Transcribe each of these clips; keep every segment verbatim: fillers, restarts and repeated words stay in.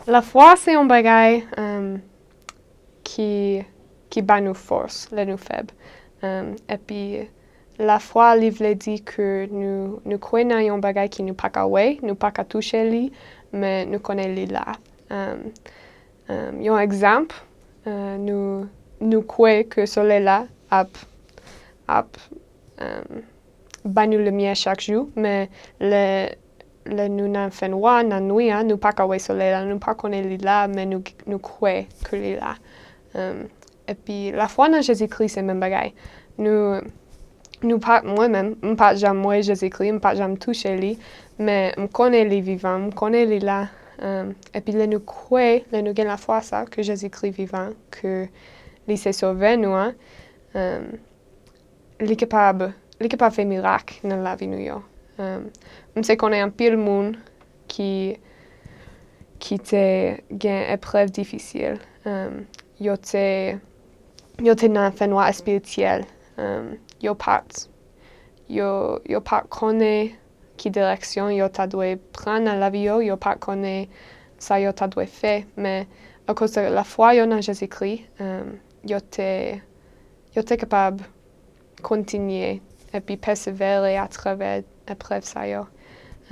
Lafwa se yon bagay um, ki, ki ba nou fòs lè nou fèb. Um, epi lafwa li vle di ke nou, nou kwè nan yon bagay ki nou pa ka wè, nou pa ka touche li, men nou konnen li la. Um, um, yon egzanp, uh, nou, nou kwè ke solèy la ap, ap um, ba nou limyè chak jou, men lè, lè nou nan fènwa, nan nwi a, nou pa ka wè solèy la, nou pa konnen li la, men nou, nou kwè ke li la. Um, epi lafwa nan Jezikri se menm bagay. Nou, nou pa, mwen menm, m pa janm wè Jezikri, m pa janm touche li, men m konnen li vivan, m konnen li la. Um, epi lè nou kwè, lè nou gen lafwa sa, ke Jezikri vivan, ke li se sovè nou an, um, li kapab, li kapab fè mirak nan lavi nou yo. Um, m se konnen anpil moun ki, ki te gen eprèv difisil. Um, yo te, yo te nan fènwa espirityèl. Um, yo pa t, yo, yo pa t konnen ki direksyon yo ta dwe pran nan lavi yo, yo pa t konnen sa yo ta dwe fè. Men akoz de lafwa yo nan Jezikri, um, yo te, yo te kapab kontinye epi pèsevere atravè eprèv sa yo.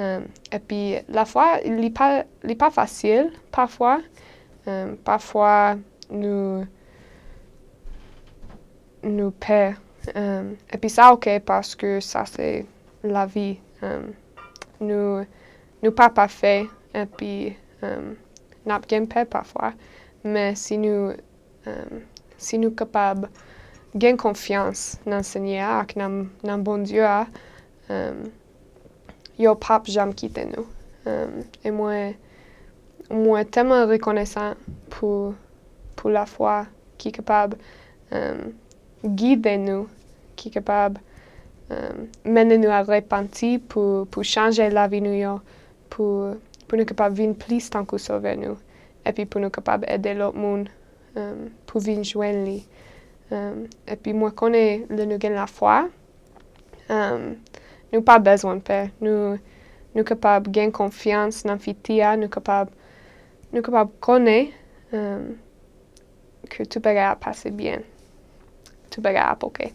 Um, epi lafwa, li pa, li pa fasil pafwa. Um, pafwa, nou, nou pè. Um, epi sa oke paske sa se lavi. Um, nou, nou pa pafè, epi um, n ap gen pè pafwa. Men si nou, um, si nou kapab gen konfyans nan Senyè a ak nan, nan Bondye a, um, yo p ap janm kite nou. Um, e mwen, mwen tèlman rekonesan pou, pou lafwa ki kapab um, gide nou, ki kapab um, mennen nou a repanti pou, pou chanje lavi nou yo, pou, pou nou kapab vin plis tankou Sovè nou, epi pou nou kapab ede lòt moun um, pou vin jwenn li. Um, epi mwen konnen lè nou gen lafwa, um, nou pa bezwen pè. Nou, nou kapab gen konfyans nan fiti a, nou kapab, nou kapab konnen um, ke tout bagay ap pase byen. Tout bagay ap oke.